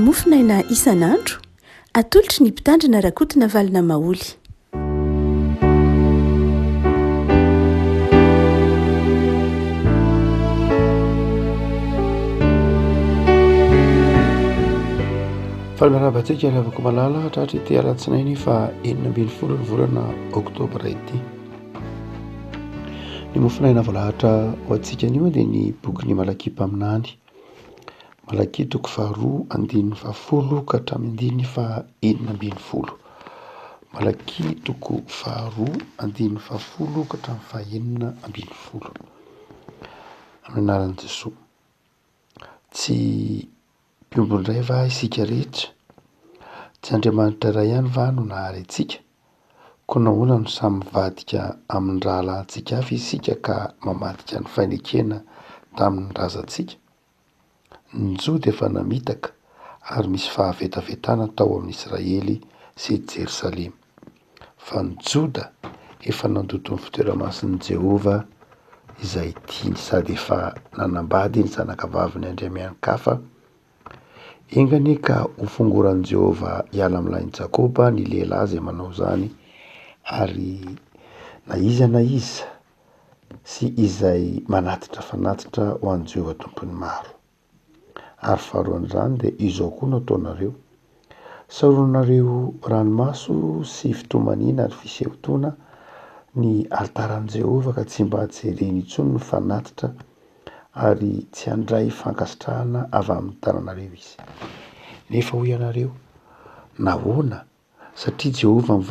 Mofonaina isan'andro, atolotry ny Mpitandrina Rakotonavalona Maholy. Faly miarahaba antsika ry havako malala hatratra ity alatsinainy faha 16 ny volana oktobra ity. Ny mofonaina voalahatra ho antsika anio dia ny bokin'i Malakia mpaminany. Malakia toko faharoa andininy fahafolo ka hatramin'ny andininy faha 16. Malakia toko faharoa andininy fahafolo ka hatramin'ny faha 16. Amin'ny anaran'i Jesoa. Tsy mpiombon-dray va isika rehetra? Tsy Andriamanitra iray ihany va no nahary antsika? Koa nahoana no samy mivadika amin'ny rahalahintsika hafa isika ka mamadika ny fanekena tamin'ny razantsika? Ny Joda efa namitaka ary misy fahavetavetana tao amin'i Israely sy Jerosalema. Fa ny Joda efa nandoto ny fitoera-masin'i Jehovah izay tiany sady efa nanambady ny zanakavavin'ny andriamian-kafa, Enga anie ka ho fongoran'i Jehovah hiala amin'ny lahin'i Jakoba ny lehilahy izay manao izany, ary na iza na iza sy izay manatitra fanatitra ho an'i Jehovah Tompon'ny maro. Ary faharoan'izany dia izao koa no ataonareo, Saronareo ranomaso sy fitomaniana ary fisehotoana ny alitaran'i Jehovah ka tsy mba jereny intsony ny fanatitra ary tsy handray fankasitrahana avy amin'ny tananareo izy. Nefa hoy ianareo, Nahoana? Satria Jehovah no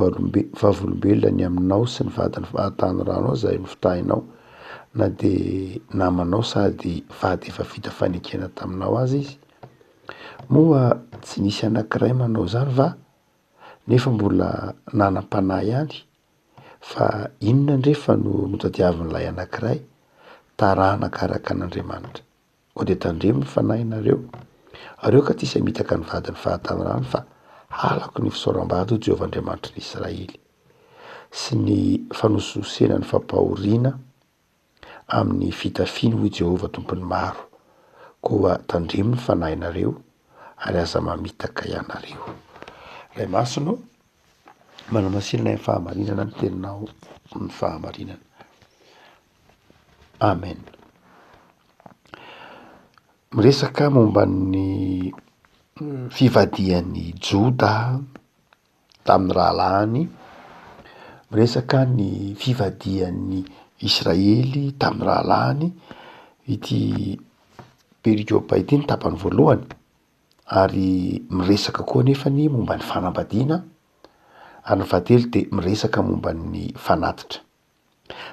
vavolombelona ny aminao sy ny vadin'ny fahatanoranao izay nofitahinao, na dia namanao sady vady efa vita fanekena taminao aza izy. Moa tsy nisy anankiray manao izany va, nefa mbola nanam-panahy ihany? Fa inona andrefa no notadiavin'ilay anankiray? Taranaka araka an'Andriamanitra. Koa dia tandremo ny fanahinareo, ary aoka tsy hisy hamitaka ny vadin'ny fahatanorany, fa halako ny fisaoram-bady, hoy Jehovah Andriamanitry ny Israely, sy ny fanosihosena ny fampahoriana amin'ny fitafiany, hoy Jehovah Tompon'ny maro. Koa tandremo ny fanahinareo, ary aza mamitaka ianareo. Ray Masina ô, manamasinina ny fahamarinana ny teninao ny fahamarinana. Amen. Miresaka momba ny fivadihan'i Joda tamin'ny rahalahiny, miresaka ny fivadihan'ny Israely tamin'ny rahalahiny ity perikopa ity ny tapany voalohany ary miresaka koa anefa ny momba ny fanambadiana ary ny fahatelo de miresaka momba ny fanatitra.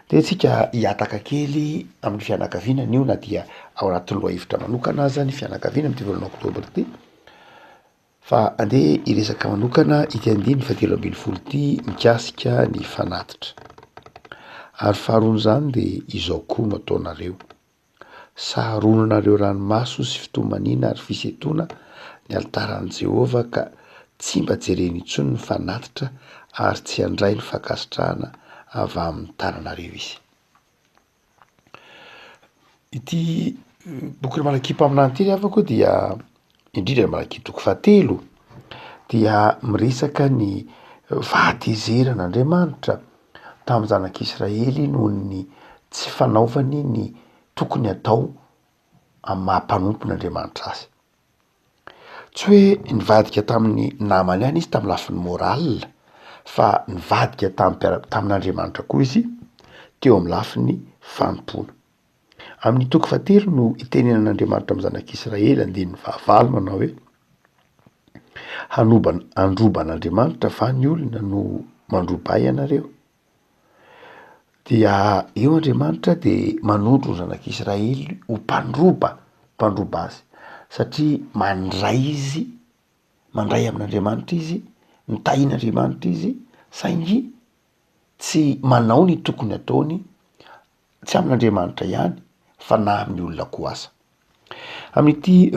De tsika hihataka kely amin'ny fianakaviana anio na dia ao anatin'ny lohahevitra manokana aza ny fianakaviana amin'ity volana oktobra ity. Fa andeha hiresaka manokana ity andininy fahatelo ambin'ny folo ity mikasika ny fanatitra. Ary faharoan'izany dia izao koa no ataonareo, Saronanareo ranomaso sy fitomaniana ary fisentoana ny alitaran'i Jehovah ka tsy mba jereny intsony ny fanatitra ary tsy handray ny fankasitrahana avy amin'ny tananareo izy. Ity bokin'i Malakia mpaminany ity ry havako dia indrindra ny Malakia toko fahatelo dia miresaka ny fahatezeran'Andriamanitra tamin'ny zanak'Israely noho ny tsy fanaovany ny tokony hatao amin'ny maha mpanompon'Andriamanitra azy. Tsy hoe nivadika tamin'ny namany ihany izy tamin'ny lafiny moral fa nivadika tamin'ny mpiara- tamin'Andriamanitra koa izy teo amin'ny lafiny fanompoana. Amin'ny toko fahatelo no itenenan'Andriamanitra amin'ny zanak'Israely andininy fahavalo manao hoe, Hanoba handroba an'Andriamanitra va ny olona no mandroba ahy ianareo? Dia eo Andriamanitra dia manondro ny zanak'Israely ho mpandroba, mpandroba azy satria mandray izy, mandray amin'Andriamanitra izy, mitahian'Andriamanitra izy saingy tsy manao ny tokony ataony, tsy amin'Andriamanitra ihany fa na amin'ny olona koa aza. Amin'ity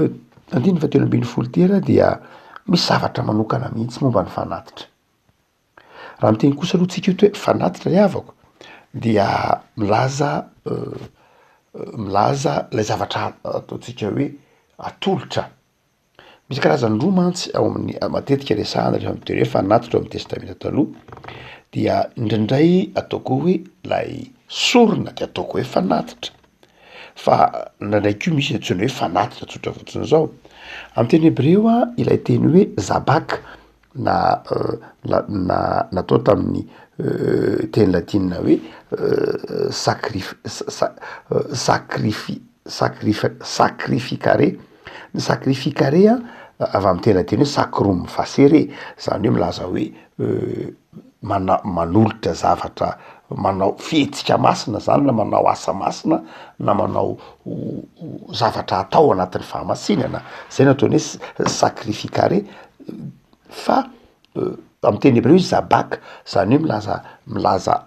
andininy fahatelo ambin'ny folo ity ary dia misy zavatra manokana mihitsy momba ny fanatitra. Raha miteny kosa aloha tsika eto hoe fanatitra ry havako dia milaza milaza lay zavatra ataontsika hoe atolotra. Misy karazany roa mantsy ao amin'ny matetika resahana rehefa miteny hoe fanatitra ao amin'ny testamenta taloha dia indraindray ataoko hoe lay sorona de ataoko hoe fanatitra fa indraindray koa misy antsoina hoe fanatitra tsotra fotsiny zao. Amin'ny teny hebreo a ilay teny hoe zabak na na natao tamin'ny teny latinina hoe sacrif- sa- sacrifi- sacrif- sacrificare. Ny sacrificare a avy amin'ny teny latina hoe sacrum facere, zany hoe milaza hoe mana- manolotra zavatra manao fihetsika masina zany na manao asa masina na manao zavatra atao anatin'ny fahamasinana, zay no ataony hoe sacrificare. Fa amin'ny teny hebreo izy zabak, zany hoe milaza milaza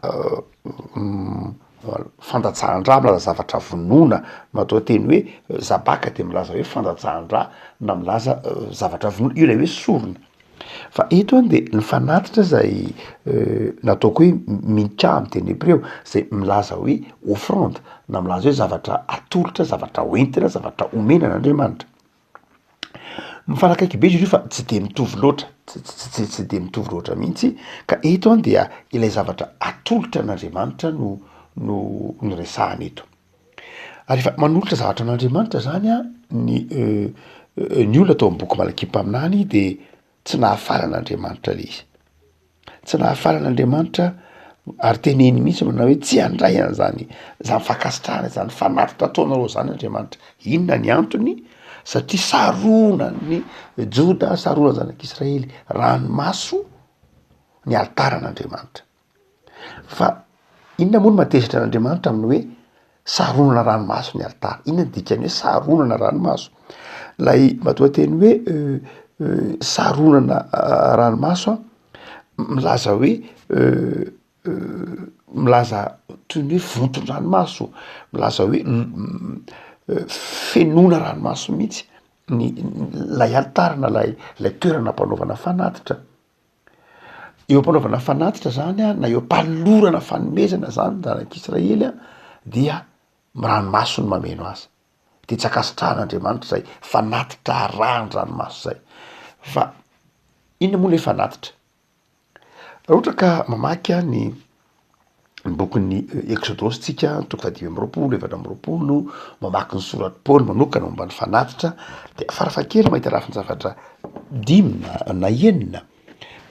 fandatsahan-drà, milaza zavatra vonoina, matoanteny hoe zabaka de milaza hoe fandatsahan-drà na milaza zavatra vonoina, io ilay hoe sorona. Fa eto an de ny fanatitra zay nataoko hoe mincha amy teny hebreo zay milaza hoe offrande na milaza hoe zavatra atolotra, zavatra hoentina, zavatra omena an'Andriamanitra. Mifanakaiky be izy io fa tsy de mitovy loatra, tsy de mitovy loatra mihitsy ka eto an dia ilay zavatra atolotra an'Andriamanitra no no no resahana eto. Ary rehefa manolotra zavatra an'Andriamanitra zany an ny ny olona tao amin'ny boky Malakia mpaminany de tsy nahafaly an'Andriamanitra le izy. Tsy nahafaly an'Andriamanitra ary teneny mihitsy manao hoe tsy handray an'izany zany fankasitrahana izany fanatitra ataonareo zany Andriamanitra. Inona ny antony? Satria saronan'ny Joda, saronan'ny zanak'Israely ranomaso ny alitaran'Andriamanitra. Fa inona moa no mahatezitra an'Andriamanitra amin'ny hoe saronana ranomaso ny alitara? Inona ny dikan'ny hoe saronana ranomaso? Ilay matoanteny hoe saronana ranomaso an, milaza hoe milaza toy ny hoe vonton-dranomaso, milaza hoe fenoina ranomaso mihitsy ny ilay alitara na ilay ilay toerana ampanaovana fanatitra. Eo am-panaovana fanatitra zany a, na eo am-panolorana fanomezana zany ny zanak'Israely a, dia ranomaso no mameno azy, de tsy ankasitrahan'Andriamanitra zay fanatitra arahan-dranomaso zay. Fa inona moa le fanatitra? Raha ohatra ka mamaky a ny ny bokin'ny Eksodosy tsika toko fahadimy amby roapolo, 24, mamaky ny soratr'i Paoly manokana momba ny fanatitra de farafahakeliny mahita lafin-javatra dimy na na enina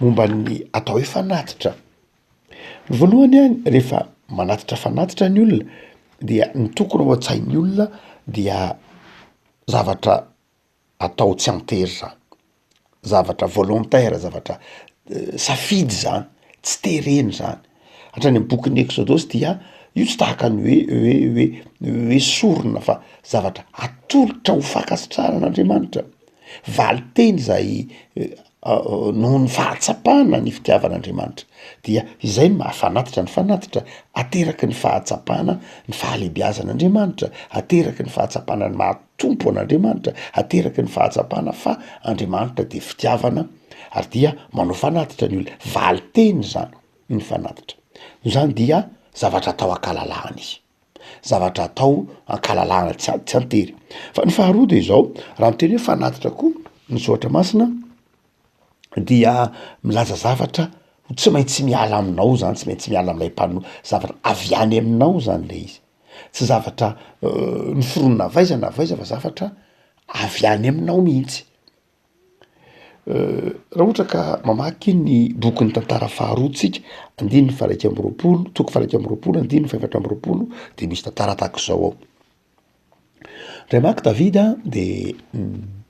momba ny atao hoe fanatitra. Ny voalohany a, rehefa manatitra fanatitra ny olona dia ny tokony ao an-tsain'ny olona dia zavatra atao tsy an-tery zany, zavatra volontaire, zavatra safidy zany, tsy terena zany, hatrany amy bokin'ny eksodosy dia io tsy tahaka ny hoe hoe hoe hoe sorona fa zavatra atolotra ho fankasitrahana an'Andriamanitra, valin-teny zay noho ny fahatsapana ny fitiavan'Andriamanitra, dia izay no mahafanatitra ny fanatitra, ateraky ny fahatsapana ny fahalebiazan'Andriamanitra, ateraky ny fahatsapana ny maha Tompo an'Andriamanitra, ateraky ny fahatsapana fa Andriamanitra dia fitiavana ary dia manao fanatitra ny olona, valin-teny izany ny fanatitra, noho izany dia zavatra atao an-kalalahana izy, zavatra atao an-kalalahana tsy tsy an-tery. Fa ny faharoa de izao, raha miteny hoe fanatitra koa ny soratra masina dia milaza zavatra ho tsy maintsy miala aminao zany, tsy maintsy miala am'lay mpano- zavatra avy any aminao zany le izy, tsy zavatra noforonina avy aiza na avy aiza fa zavatra avy any aminao mihitsy. Raha ohatra ka mamaky ny bokin'ny tantara faharoa tsika, andininy faha-iraika amby roapolo, toko faha-iraika amby roapolo andininy faha-efatra amby roapolo de misy tantara tahak'izao ao. Ndray manko Davida de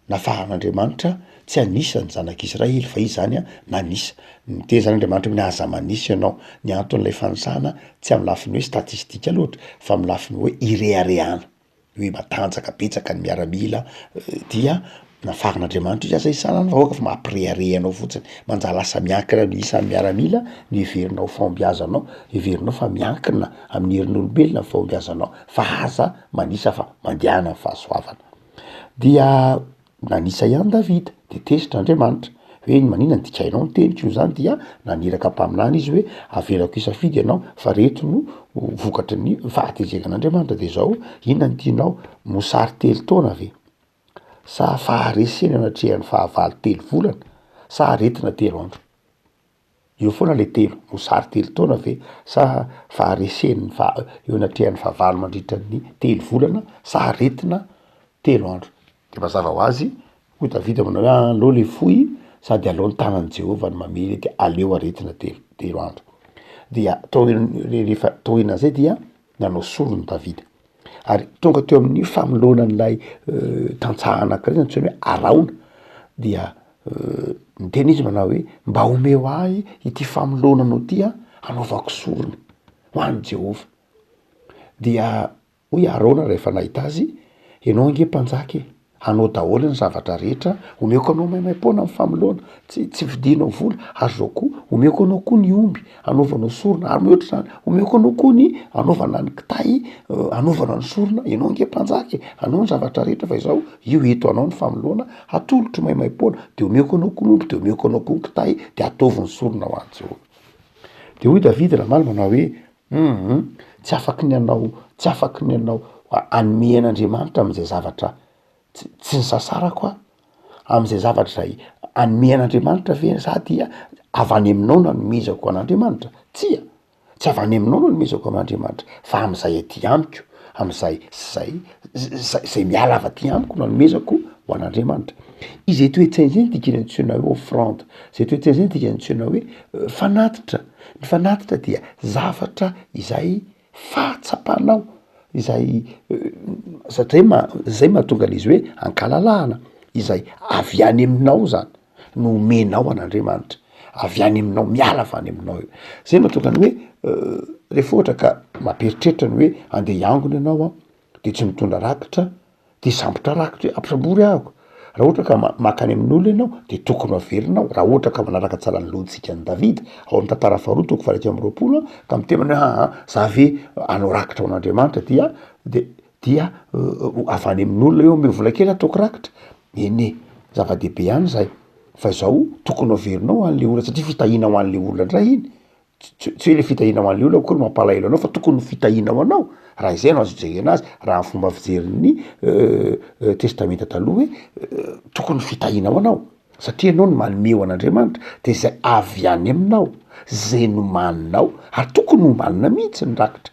nafahan'Andriamanitra tsy hanisa ny zanak'Israely fa izy zany a nanisa, niteny zany Andriamanitra hoe aza manisa ianao, ny anton'ilay fanisana tsy amin'ny lafiny hoe statistika loatra fa amin'ny lafiny hoe ireharehana. hoe matanjaka betsaka ny miaramila dia nafarin'Andriamanitra izy aza isana ny vahoaka fa mampirehareha anao fotsiny, manjary lasa miankina amin'ny isan'ny miaramila ny heverinao fahombiazanao, heverinao fa miankina amin'ny herin'olombelona ny fahombiazanao fa aza manisa fa mandehana amin'ny fahasoavana. Dia Nanisa ihany Davida, dia tezitra Andriamanitra, hoe maninona no dikainao ny teniko? Noho izany dia naniraka mpaminany izy hoe, avelako hisafidy ianao, fa reto no vokatry ny fahatezeran'Andriamanitra, dia izao, inona no tianao? Mosary telo taona ve? sa faharesena eo anatrehan'ny fahavalo telo volana sa aretina telo andro? Eo foana le telo, mosary telo taona ve sa faharesen'ny faha- eo anatrehan'ny fahavalo mandritra ny telo volana sa aretina telo andro? De mazava ho azy, hoy Davida manao hoe aleo le fohy sady aleo ny tanan'i Jehovah no mamely de aleo aretina telo telo andro. Dia taorian- rehefa taorianan'izay dia nanao sorona Davida. Ary tonga teo amin'ny fanoloana an'ilay tantsaha anankiray antsoina hoe Araona, dia niteny izy manao hoe mba omeo ahy ity fanoloananao ity an, hanaovako sorona ho an'i Jehovah. Dia hoy Araona rehefa nahita azy, ianao ange mpanjaka e, Anao daholo ny zavatra rehetra, omeko anao maimaimpoana ny famoloana, tsy tsy vidianao vola, ary zao koa, omeko anao koa ny omby anaovanao sorona, ary mihoatra izany, omeko anao koa ny anaovana ny kitay anaovana ny sorona, ianao ange mpanjaka e, anao ny zavatra rehetra fa izao io eto anao ny famoloana, atolotro maimaimpoana, de omeko anao koa ny omby, de omeko anao koa ny kitay, de ataovy ny sorona ho an'i Jehovah. De hoy Davida namaly manao hoe, Humm tsy afaky ny hanao tsy afaky ny hanao hanome an'Andriamanitra amin'izay zavatra tsy tsy nisasarako aho, amin'izay zavatra izay hanome an'Andriamanitra ve za dia avy any aminao no hanomezako an'Andriamanitra? Tsia, tsy avy any aminao no hanomezako an'Andriamanitra fa amin'izay aty amiko, amin'izay zay zay zay miala avy aty amiko no hanomezako ho an'Andriamanitra. Izay toe-tsaina izay no dikany antsoina hoe offrande, zay toe-tsaina zay no dikany antsoina hoe fanatitra. Ny fanatitra dia zavatra izay fahatsapanao izay satria ma- zay mahatonga an'izy hoe ankalalahana, izay avy any aminao zany no omenao an'Andriamanitra, avy any aminao, miala avy any aminao io. Zay mahatonga ny hoe rehefa ohatra ka mampieritreritra ny hoe andeha hiangona ianao an, de tsy mitondra rakitra de sambotra rakitra hoe ampisambory ahako, raha ohatra ka maka any amin'olona ianao de tokony ho averinao, raha ohatra ka manaraka tsara ny lojikan'i Davida ao amin'ny tantara faharoa toko faha-21 an, ka miteny hoe aa za ve hanao rakitra ho an'Andriamanitra dia de dia avy any amin'olona eo omeo vola kely ataoko rakitra, eny e, zava-dehibe ihany zay, fa izao tokony ho averinao an'le olona satria fitahiana ho an'le olona ndray iny, Tsy tsy hoe le fitahiana ho an'le olona akory mampalahelo anao fa tokony ho fitahiana ho anao, raha izay no azo ijerena azy, raha ny fomba fijerin'ny testamenta taloha hoe tokony ho fitahiana ho anao satria ianao no manome ho an'Andriamanitra de zay avy any aminao, zay nomaninao ary tokony homanina mihitsy ny rakitra.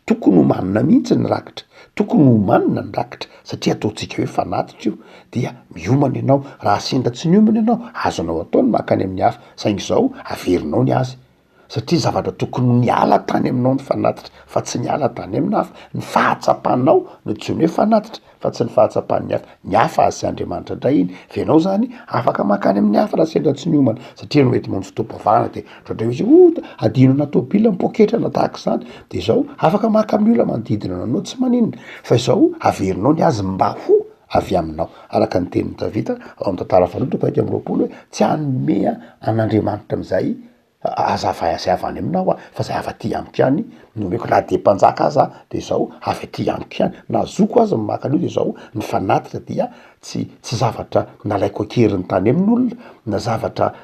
Tokony homanina mihitsy ny rakitra, tokony homanina ny rakitra satria ataontsika hoe fanatitra io dia miomana ianao, raha sendra tsy niomana ianao azonao atao ny mankany amin'ny hafa saingy izao averinao ny azy satria zavatra tokony niala tany aminao ny fanatitra fa tsy niala tany amin'ny hafa, ny fahatsapanao no antsoina hoe fanatitra. fa tsy ny fahatsapan'ny hafa, ny hafa azy sy Andriamanitra indray iny, fa ianao zany afaka mankany amin'ny hafa raha sendra tsy niomana, satria ianao enti mamonjy fotoam-pivavahana de indraindray misy oh adino anaty tômôbila ny poketra na tahaka izany, de zao afaka maka amin'ny olona manodidina anao anao tsy maninona, fa izao averinao ny azy mba ho avy aminao, araka ny tenin'i Davida ao amin'ny tantara faharoa toko 21 hoe tsy hanome an'Andriamanitra amin'izay Aza avy zay avy any aminao aho fa zay avy aty amiko ihany no omeko, na de mpanjaka aza aho de zao avy aty amiko ihany, na zoko aza no maka an'io de zao ny fanatitra dia tsy tsy zavatra nalaiko an-keriny tany amin'olona na zavatra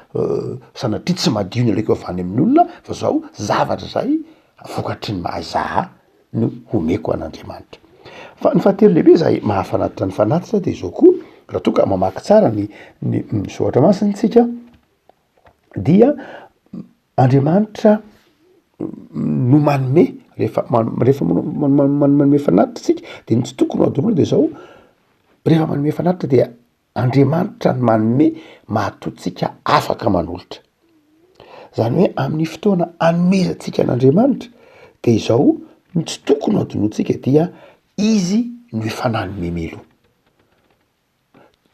sanatria tsy madio nalaiko avy any amin'olona fa zao zavatra zay vokatry ny maha izaho ahy no homeko an'Andriamanitra. Fa ny fahatelo lehibe zay mahafanatitra ny fanatitra de zao koa, raha toa ka mamaky tsara ny ny ny soratra masina tsika dia Andriamanitra no manome rehefa rehefa manome fanatitra isika de ny tsy tokony ho adinoina de zao, rehefa manome fanatitra dia Andriamanitra no manome mahatoa antsika afaka manolotra, zany hoe amin'ny fotoana anomezantsika an'Andriamanitra de izao ny tsy tokony ho adinointsika dia izy no efa nanome mialoha.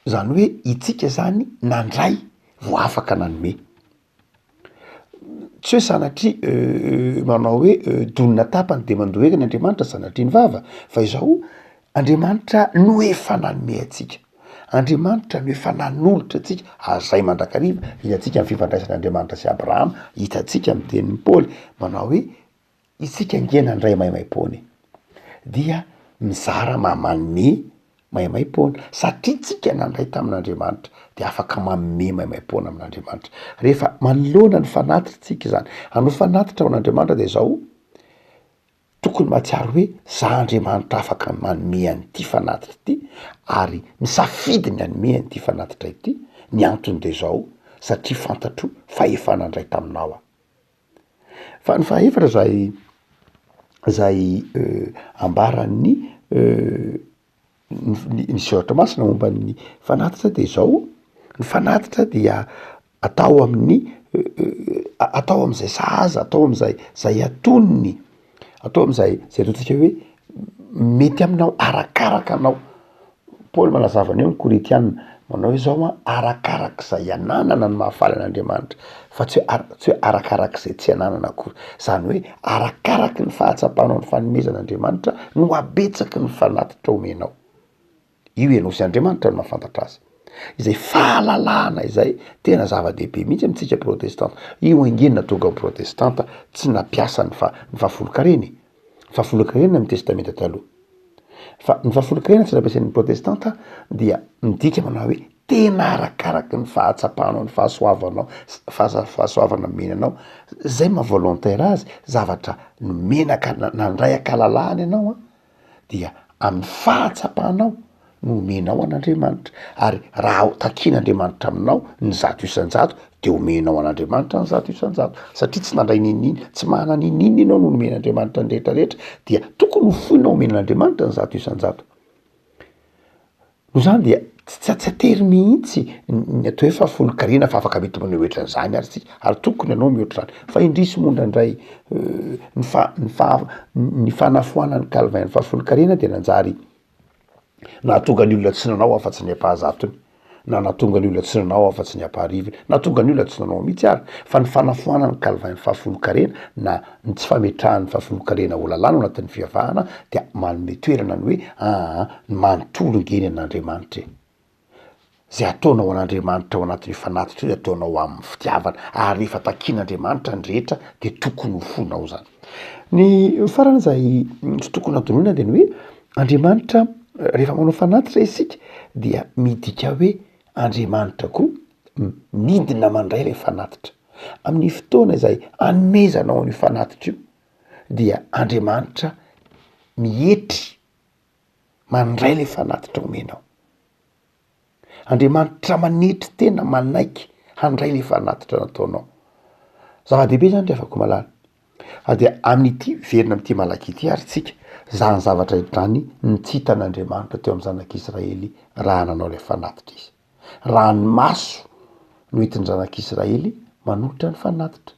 Zany hoe itsika zany nandray vao afaka nanome. Tsy hoe sanatria manao hoe donona tapany de mandoa heriny Andriamanitra sanatria ny vava fa izao Andriamanitra no efa nanome antsika, Andriamanitra no efa nanolotra antsika ary zay mandrakariva hitantsika ny fifandraisan'Andriamanitra sy Abrahama, hitantsika amin'ny tenin'i Paoly manao hoe Isika ange nandray maimaimpoana e! Dia mizara ma manome maimaimpoana. Satria tsika nandray tamin'Andriamanitra dia afaka manome maimaimpoana amin'Andriamanitra. Rehefa manoloana ny fanatitra tsika izany, hanao fanatitra ho an'Andriamanitra dia izao, Tokony mahatsiaro hoe za Andriamanitra afaka manome an'ity fanatitra ity ary misafidy ny hanome an'ity fanatitra ity, ny antony de zao, satria fantatro fa efa nandray taminao aho. Fa ny fahaefatra zay zay ambaran'ny ny soratra masina momba ny fanatitra de zao, ny fanatitra dia atao amin'ny atao am'zay sahaza, atao am'zay zay antonony, atao am'zay zay ataontsika hoe mety aminao, arakaraka anao. Paoly manazava an'io am Korintiana, manao hoe zao an, arakarak'izay ananana no mahafaly an'Andriamanitra, fa tsy hoe ara- tsy hoe arakarak'izay tsy ananana akory, zany hoe arakaraky ny fahatsapanao ny fanomezan'Andriamanitra no habetsaky ny fanatitra omenao. Io ianao sy Andriamanitra no mahafantatra azy. Izay fahalalahana izay tena zava-dehibe mihitsy amintsika protestanta. Io ange no nahatonga ny protestanta tsy nampiasa ny faha- ny fahafolonkarena e. Ny fahafolonkarena amin'ny testamenta taloha. Fa ny fahafolonkarena tsy nampiasain'ny protestanta dia midika manao hoe tena arakaraky ny fahatsapanao ny fahasoavanao, fahasoavana nomena anao, zay maha volontaire azy, zavatra nomena ka nandray an-kalalahana ianao an, dia amin'ny fahatsapanao no omenao an'Andriamanitra, ary raha takian'Andriamanitra aminao ny 100% de omenao an'Andriamanitra ny 100%, satria tsy nandray n'inon'inona, tsy manana n'inon'inona ianao no nomen'Andriamanitra ny rehetra rehetra, dia tokony ho foinao omena an'Andriamanitra ny 100%. Noho izany dia tsy tsy atery mihitsy ny atao hoe fahafolonkarena fa afaka mety manao ohatran'izany ary tsika, ary tokony hanao mihoatra izany, fa indrisy moa indraindray ny fa- ny faha- ny fanafoanan'i Calvin ny fahafolonkarena dia nanjary Nahatonga ny olona tsy nanao afa-tsy ny ampahazatony, na nahatonga ny olona tsy nanao afa-tsy ny ampaharivony, nahatonga ny olona tsy nanao mihitsy ary, fa ny fanafoanan'i Calvin ny fahafolonkarena na ny tsy fametrahany ny fahafolonkarena ho lalàna ao anatin'ny fivavahana dia manome toerana ny hoe aa ny manontolo nge ny an'Andriamanitra e! Izay ataonao an'Andriamanitra ao anatin'io fanatitra io dia ataonao amin'ny fitiavana, ary rehefa takian'Andriamanitra ny rehetra dia tokony ho fonao izany. Ny farany izay tsy tokony hadinoina dia ny hoe Andriamanitra rehefa manao fanatitra isika dia midika hoe Andriamanitra koa midina mandray ilay fanatitra. Amin'ny fotoana izay anomezanao an'io fanatitra io dia Andriamanitra mietry mandray ilay fanatitra omenao. Andriamanitra manetry tena manaiky handray le fanatitra nataonao. Zava-dehibe zany ry havako malala. Ary dia amin'ity, miverina amin'ity Malakia ity ary tsika, zany zavatra izany no tsy hitan'Andriamanitra teo amin'ny zanak'Israely raha nanao ilay fanatitra izy. Ranomaso no entin'ny zanak'Israely manolotra ny fanatitra.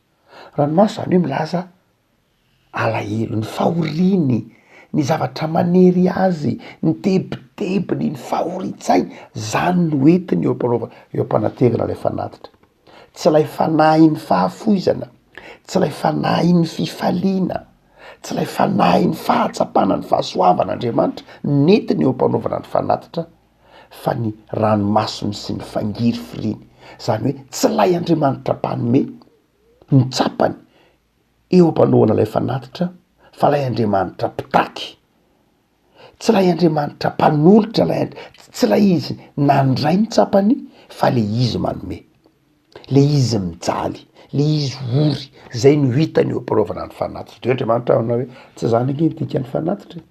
Ranomaso zany hoe milaza alahelo, ny fahoriany, ny zavatra manery azy, ny tebitebiny, ny fahorian-tsainy, zany no entiny eo am-panaovana, eo am-panaterana ilay fanatitra. Tsy ilay fanahin'ny fahafoizana, tsy ilay fanahin'ny fifaliana, tsy ilay fanahin'ny fahatsapana ny fahasoavan'Andriamanitra nentiny eo am-panaovana ny fanatitra fa ny ranomasony sy ny fangirifiriany. Zany hoe tsy ilay Andriamanitra mpanome no tsapany eo am-panohana ilay fanatitra fa ilay Andriamanitra mpitaky, tsy ilay Andriamanitra mpanolotra ilay And- tsy ilay izy nandray ny tsapany fa le izy manome, le izy mijaly, le izy ory, zay no hitany eo am-panaovana ny fanatitra. De hoy Andriamanitra manao hoe tsy zany ange ny dikan'ny fanatitra e!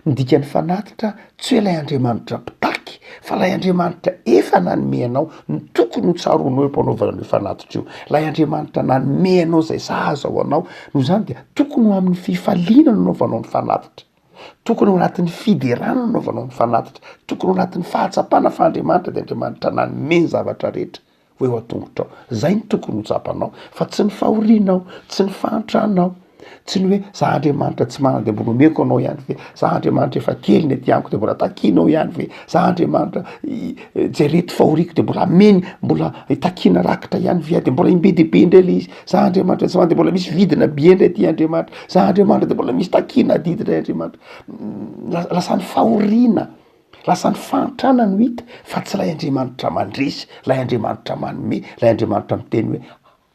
Ny dikan'ny fanatitra tsy hoe ilay Andriamanitra mpitaky fa ilay Andriamanitra efa nanome anao ny tokony ho tsaroanao eo am-panaovana an'io fanatitra io. Ilay Andriamanitra nanome anao izay sahaza ho anao. Noho izany dia tokony ho amin'ny fifaliana no anaovanao ny fanatitra. Tokony ho anatin'ny fiderana no anaovanao ny fanatitra. Tokony ho anatin'ny fahatsapana fa Andriamanitra dia Andriamanitra nanome ny zavatra rehetra. ho eo an-tongotrao. Zay no tokony ho tsapanao fa tsy ny fahorianao, tsy ny fahantranao, tsy ny hoe za Andriamanitra tsy manana de mbola omeko anao ihany ve, za Andriamanitra efa kely ny aty amiko de mbola takianao ihany ve, za Andriamanitra jereto fahoriako de mbola ameny, mbola takiana rakitra ihany ve aho de mbola imbe dia be indray le izy, za Andriamanitra tsy manana de mbola misy vidina billet ndray aty Andriamanitra, za Andriamanitra de mbola misy takiana adidy ndray Andriamanitra. Lasa ny fahoriana. Lasa ny fahantrana no hita fa tsy ilay Andriamanitra mandresy, ilay Andriamanitra manome, ilay Andriamanitra miteny hoe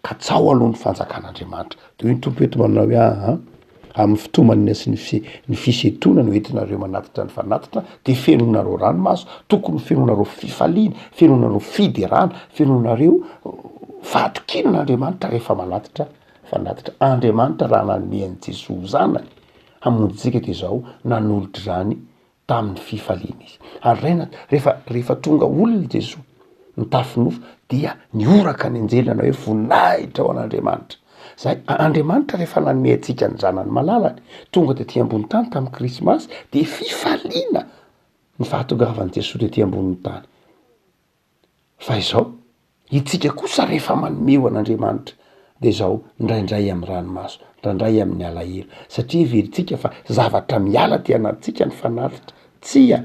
katsaho aloha ny fanjakan'Andriamanitra. De hoy ny Tompo eto manao hoe aa amin'ny fitomanina sy ny fi- ny fisentoana no entinareo manatitra ny fanatitra de fenonareo ranomaso, tokony ho fenonareo fifaliana, fenonareo fiderana, fenonareo fahatokiana an'Andriamanitra rehefa manatitra fanatitra. Andriamanitra raha nanome an'i Jesoa ho zanany. hamonjy antsika dia izao nanolotra izany tamin'ny fifaliana izy. Ary raina, rehefa, rehefa tonga olona Jesoa, nitafy nofo, dia nihoraka ny anjely nanao hoe voninahitra ho an'Andriamanitra. Zay, Andriamanitra rehefa nanome antsika ny zanany malalany, tonga tety ambony tany tamin'ny krismasy, dia fifaliana ny fahatongavan'i Jesoa tety ambonin'ny tany. Fa izao, itsika kosa rehefa manome ho an'Andriamanitra dia izao, indraindray amin'ny ranomaso, indraindray amin'ny alahelo, satria heverintsika fa zavatra miala aty anatintsika ny fanatitra. Tsia!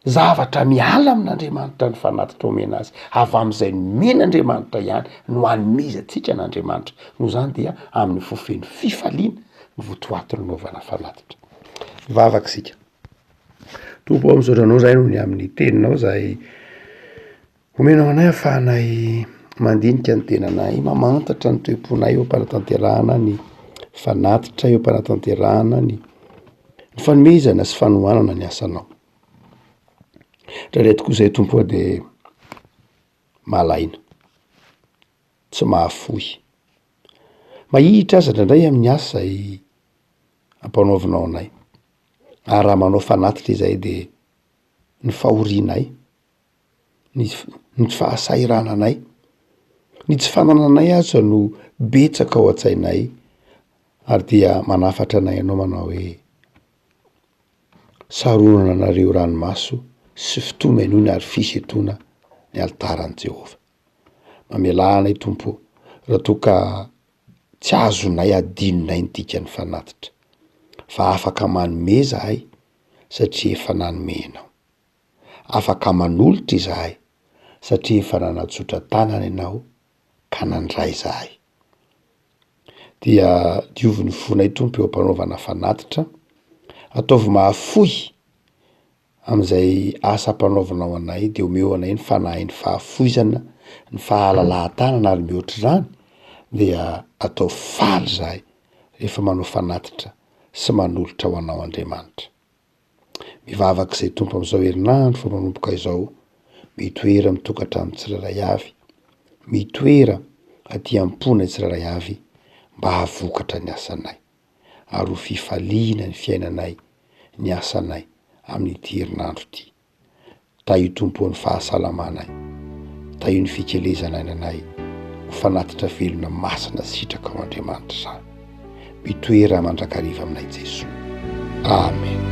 Zavatra miala amin'Andriamanitra ny fanatitra omena azy. Avy amin'izay nomen'Andriamanitra ihany no anomezantsika an'Andriamanitra. Noho izany dia amin'ny fo feno fifaliana ny votoatiny anaovana fanatitra. Hivavaka isika. Tompo ô, misaotra Anao izahay noho ny amin'ny Teninao izay omenao anay ahafahanay mandinika ny tenanay, mamantatra ny toe-ponay eo am-panatanterahana ny fanatitra, eo am-panatanterahana ny ny fanomezana sy fanohanana ny asanao. Indraindray tokoa izahay Tompo ô de malaina, tsy mahafoy, mahihitra aza indraindray amin'ny asa izay ampanaovinao anay. Ary raha manao fanatitra izahay dia ny fahorianay, ny ny fahasahirananay, ny tsy fanananay aza no betsaka ao an-tsainay ary dia manafatra anay ianao manao hoe, saronana anareo ranomaso sy fitomaniana ary fisentoana ny alitaran'i Jehovah. Mamelà anay Tompo ô, raha toa ka Tsy azonay adinonay ny dikan'ny fanatitra, fa afaka manome izahay satria efa nanome ianao. Afaka manolotra izahay satria efa nanatsotra tanana ianao ka nandray izahay. Dia diovy ny fonay Tompo eo am-panaovana fanatitra, ataovy mahafoy Amin'izay asa ampanaovinao anay dia omeo anay ny fanahin'ny fahafoizana, ny fahalalahan-tanana ary mihoatra izany dia ataovy faly izahay rehefa manao fanatitra sy manolotra ho anao Andriamanitra. Mivavaka izay Tompo amin'izao herinandro vao manomboka izao, mitoera amin'ny tokantrano tsirairay avy, mitoera aty am-ponay tsirairay avy mba hahavokatra ny asanay. ary ho fifaliana ny fiainanay, ny asanay amin'ity herinandro ity. Tahio Tompo ô ny fahasalamanay, tahio ny fikelezan'aina anay ho fanatitra velona masina sitraka ao Andriamanitra izany. Mitoera mandrakariva aminay Jesoa. Amen.